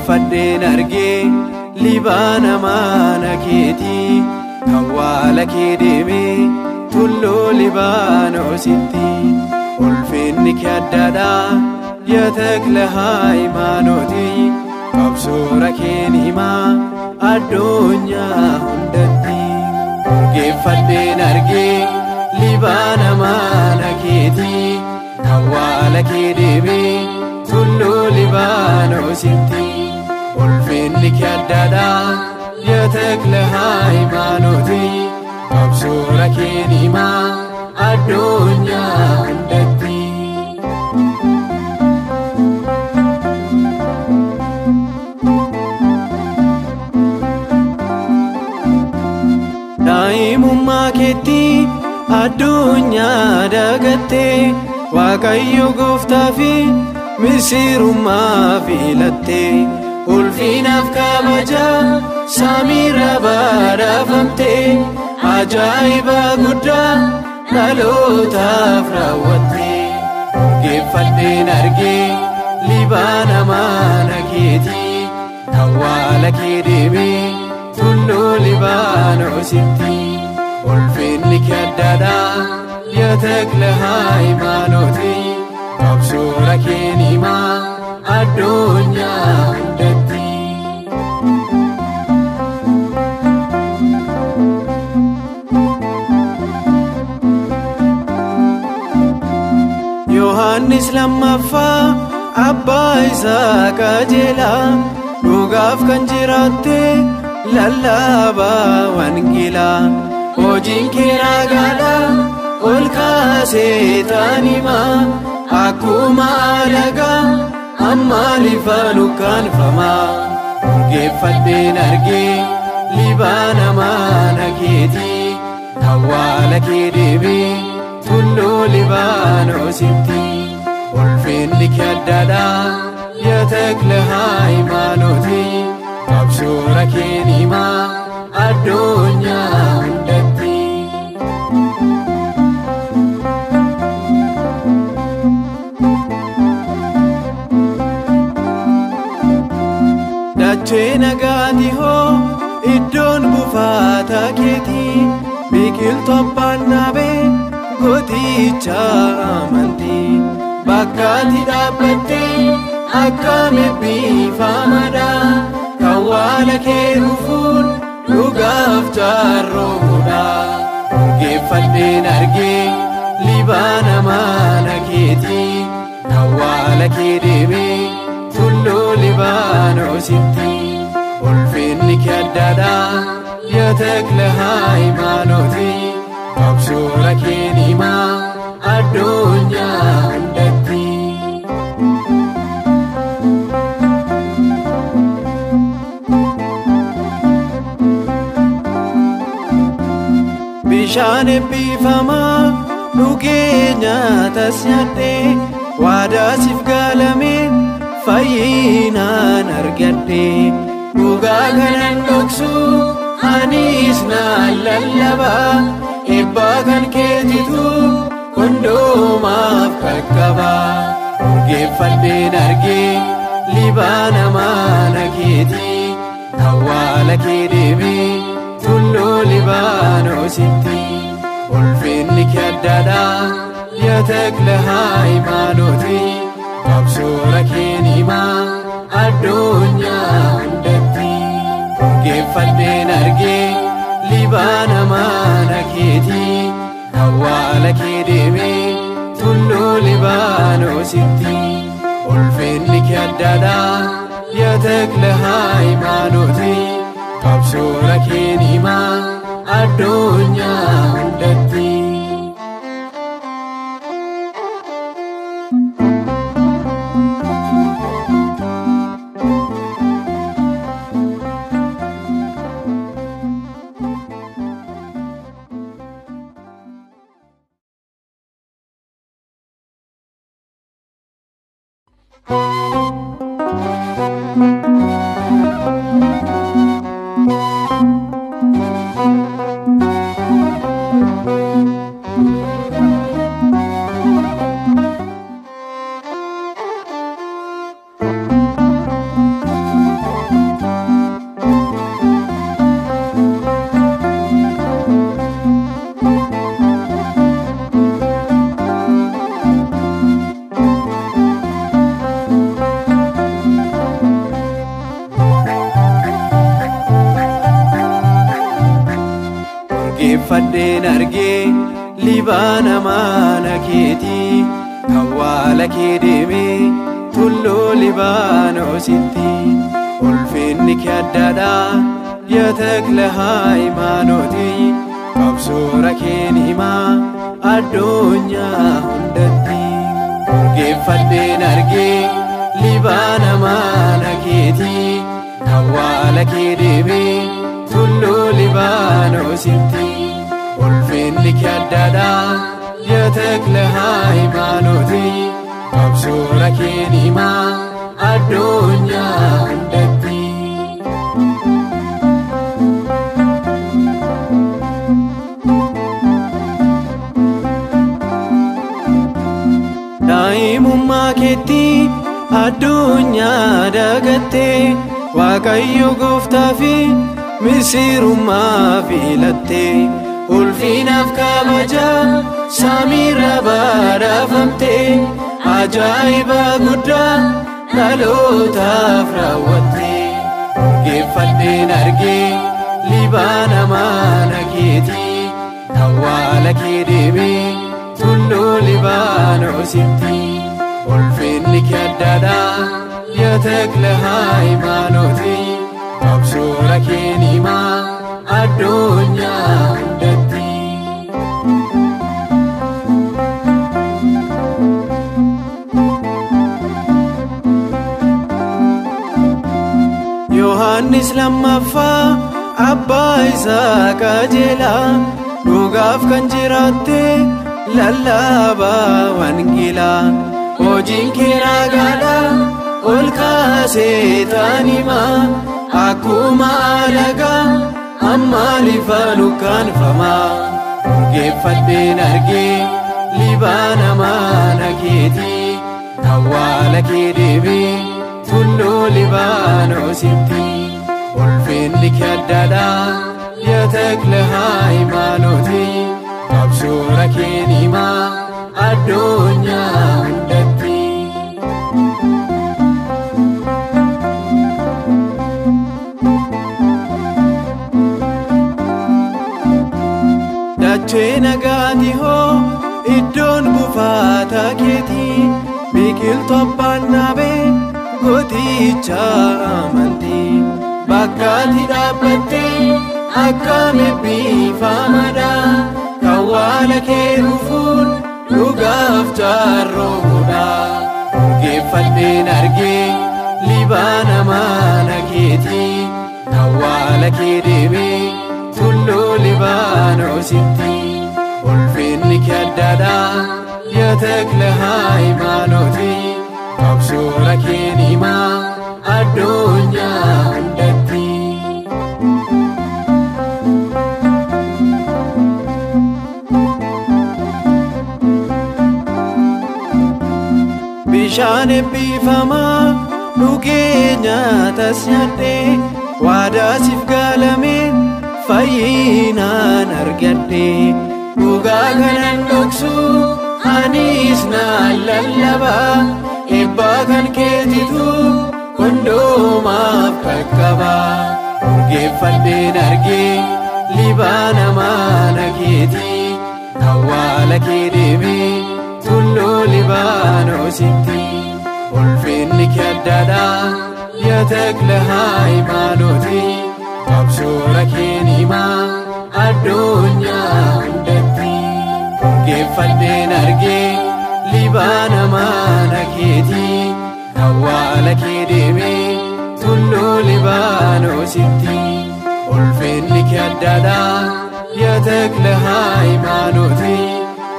Urgeeffadheen argee libaana mana keetii awwaala kee deemee tulluu Libaanoositti ulfinni kee addaadha የተክለ ሃይማኖት qabsoora keen himaa addunyaa hundatti. Urgeeffadheen argee libaana mana keetii awwaala kee deemee tulluu Libaanoositti ulfinni kee addaadha የተክለ ሃይማኖት qabsoora keen himaa addunyaa hundatti. Daa'imummaa keetti addunyaa dagattee Waaqayyo gooftaa fi misirummaa filattee ulfinaaf kabaja samiirra badhaafamtee ajaa'iba guddaa dhalootaaf raawwattee. Urgeeffadheen argee libaana mana keetii awwaala kee deemee tulluu Libaanoositti ulfinni kee addaadha የተክለ ሃይማኖት qabsoora keen himaa addunyaa hundatti. Yohaannis lammaffaa abbaa isaa qajeelaa dhugaaf kan jiraatte lallabaa wangeelaa hojiin kee raagaadha ol kaasee taanimaa akkuma alagaa amma lifaan ukkaanfamaa. Urgeeffadheen argee libaana mana keetii awwaala kee deemee tulluu Libaanoositti ulfinni kee addaadha የተክለ ሃይማኖት qabsoora keen himaa addunyaa hundatti. Dachee nagaati hoo iddoon buufata keetii biqiltuu abbaan dhaabee gooticha amantii bakkaatti dhaabbattee akkam eebbifamaadha awwaala kee dhufuun dhugaaf jaarroomudha. Urgeeffadheen argee libaana mana keetii awwaala kee deemee tulluu Libaanoositti ulfinni kee addaadha የተክለ ሃይማኖት qabsoora keen himaa addunyaa hundatti. Bishaan eebbifamaa dhugee nyaatas nyaadhee waadaa siif galameen fayyinaan argadhee dhugaa kanan dhoksu anis naan lallabaa eebbaa kan keetitu hundumaaf qaqqabaa. Urgeeffadheen argee libaana mana keetii awwaala kee deemee tulluu Libaanoositti ulfinni kee addaadha የተክለ ሃይማኖት qabsoora keen himaa addunyaa hundatti. Urgeeffadheen argee libaana mana keetii awwaala kee deemee tulluu Libaanoositti ulfinni kee addaadha የተክለ ሃይማኖት qabsoora keen himaa addunyaa hundatti. Urgeeffadheen argee libaana mana keetii awwaala kee deemee tulluu Libaanoositti ulfinni kee addaadha yaa Takla Hayimaanooti qabsoora keen himaa addunyaa hundatti. Urgeeffadheen argee libaana mana keetii awwaala kee deemee tulluu Libaanoositti ulfinni kee addaadha yaa Takla Hayimaanooti qabsoora keen himaa addunyaa hundatti. Daa'imummaa keetti addunyaa dagattee Waaqayyo gooftaa fi misirummaa filattee ulfinaaf kabaja samiirra badhaafamtee ajaa'iba guddaa dhalootaaf raawwattee. Urgeeffadheen argee libaana mana keetii awwaala kee deemee tulluu Libaanoositti ulfinni kee addaadha yaa Takla Hayimaanooti qabsoora keen himaa addunyaa hundatti. Yohaannis lammaffaa abbaa isaa qajeelaa dhugaaf kan jiraatte lallabaa wangeelaa hojiin kee raagaadha ol kaasee taanimaa akkuma alagaa amma lifaan ukkaanfamaa. Urgeeffadheen argee libaana mana keetii awwaala kee deemee tulluu Libaanoositti ulfinni kee addaadha yaa Takla Hayimaanooti qabsoora keen himaa addunyaa hundatti. Dachee nagaati hoo iddoon buufata keetii biqiltuu abbaan dhaabee gooticha amantii bakkaatti dhaabbattee akkam eebbifamaadha awwaala kee dhufuun dhugaaf jaarroomudha. Urgeeffadheen argee libaana mana keetii awwaala kee deemee tulluu Libaanoositti ulfinni kee addaadha yaa Takla Hayimaanooti qabsoora keen himaa addunyaa hundatti. Bishaan eebbifamaa dhugee nyaatas nyaadhee waadaa siif galameen fayyinaan argadhee dhugaa kanan dhoksu anis naan lallabaa eebbaa kan keetitu hundumaaf qaqqabaa. Urgeeffadheen argee libaana mana keetii awwaala kee deemee tulluu Libaanoositti ulfinni kee addaadha yaa Takla Hayimaanooti qabsoora keen himaa addunyaa hundatti. Urgeeffadheen argee libaana mana keetii awwaala kee deemee tulluu Libaanoositti ulfinni kee addaadha yaa Takla Hayimaanooti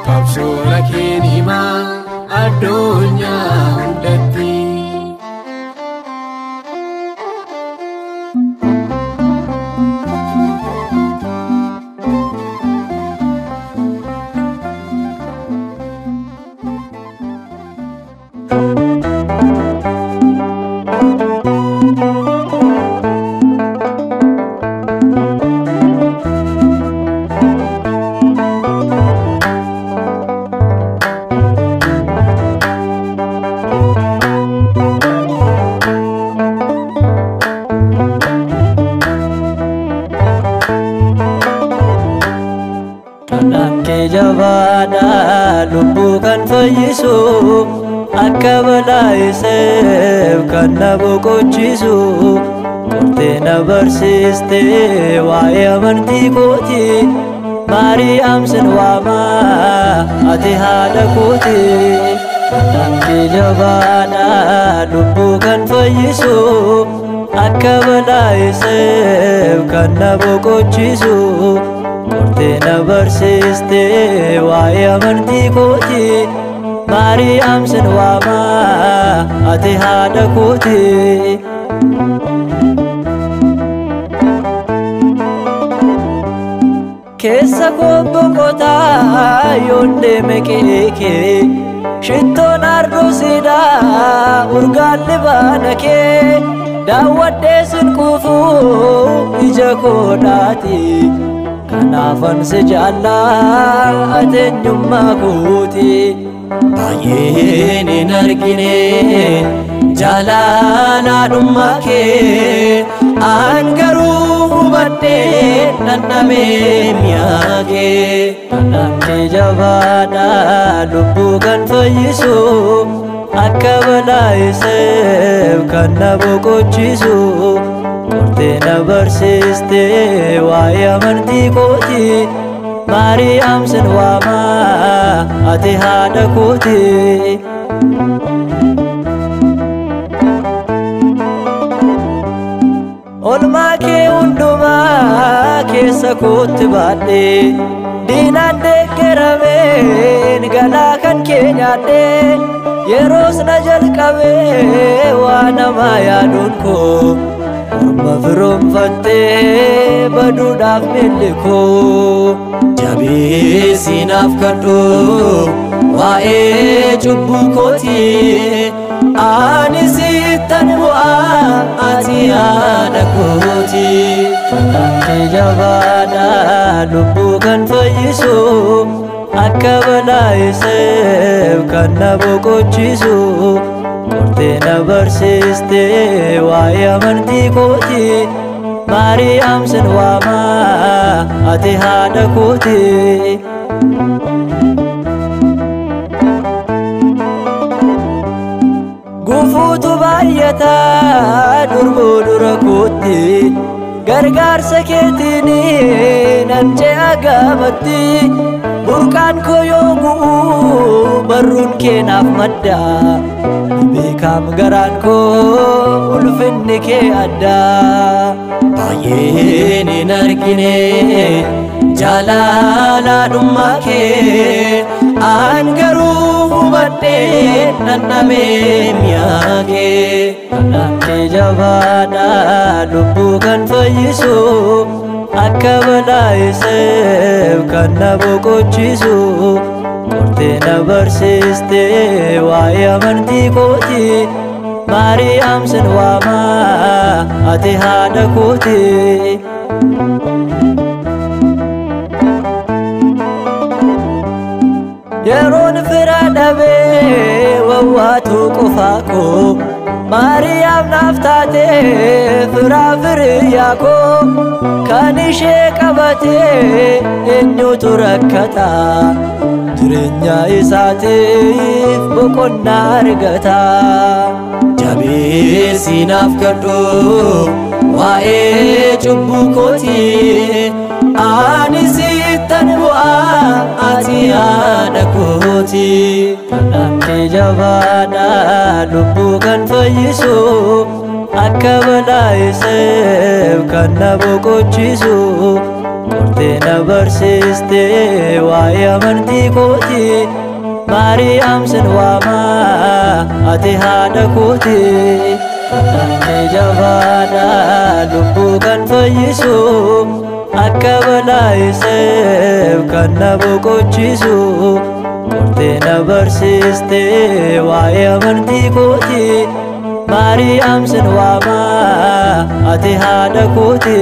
qabsoora keen himaa addunyaa hundatti. Jabaadha lubbuu kan fayyisu, akka balaa iseef kan na boqochiisu. Qortee na barsiiste waa'ee amantii kooti, Maariyaam sin waamaa ati haadha kooti. Kadhaan jabaadha lubbuu kan fayyisu, akka balaa iseef kan na boqochiisu. Qortee na barsiiste waa'ee amantii kooti, Maariyaam sin waamaa ati haadha kooti. Keessa koo boqotaa yoon deeme qe'ee, shittoon ardoosiidha urgaan libaana kee. Daawwadhee sin quufuu ija koodhaati, kanaafan si jaallaa ati eenyummaa kooti. Baay'een hin argine jaalalaadhummaa kee, an garuu hubadhee dhandhamee mi'aa kee. Kadhaan kee jabaadha lubbuu kan fayyisu, akka balaa iseef kan na boqochiisu. Qortee na barsiiste waa'ee amantii kooti, Maariyaam sin waamaa ati haadha kooti. Olmaa kee hundumaa keessa kootti baadhe, diinaan deeggarameen galaa kan kee nyaadhe. Yeroos na jalqabee waa namaa yaaduun koo, morma firoomfattee baduudhaaf miilli koo. Jabeessi naaf kadhu waa'ee cubbuu kooti, ani sittan bu'aa ati haadha kooti. Kadhaan kee jabaadha lubbuu kan fayyisu, akka balaa iseef kan na boqochiisu. Qortee na barsiiste waa'ee amantii kooti, Maariyaam sin waamaa ati haadha kooti. Gufuutu baay'ata durboo dura kootti, gargaarsa keetiin nan ce'a gamatti. Burqaan koo yoo gu'u barruun kee naaf madda, beekaam garaan koo ulfinni kee adda. Baay'een hin argine jaalalaadhummaa kee, an garuu hubadhee dhandhamee mi'aa kee. Kadhaan kee jabaadha lubbuu kan fayyisu, akka balaa iseef kan na boqochiisu. Qortee na barsiiste waa'ee amantii kooti, Maariyaam sin waamaa ati haadha kooti. Yeroon fira dhabee wawwaatu qofaa koo, Maariyaam naaf taatee firaa firiyyaa koo. Kan ishee qabatee eenyutu rakkata? Jireenya isaatiif boqonnaa argata. Jabeessi naaf kadhu waa'ee cubbuu kooti, ani sittan bu'aa ati haadha kooti. Kadhaan kee jabaadha lubbuu kan fayyisu, akka balaa iseef kan na boqochiisu. Qortee na barsiiste waa'ee amantii kooti, Maariyaam sin waamaa ati haadha kooti. Kadhaan kee jabaadha lubbuu kan fayyisu, akka balaa iseef kan na boqochiisu. Qortee na barsiiste waa'ee amantii kooti, Maariyaam sin waamaa ati haadha kooti.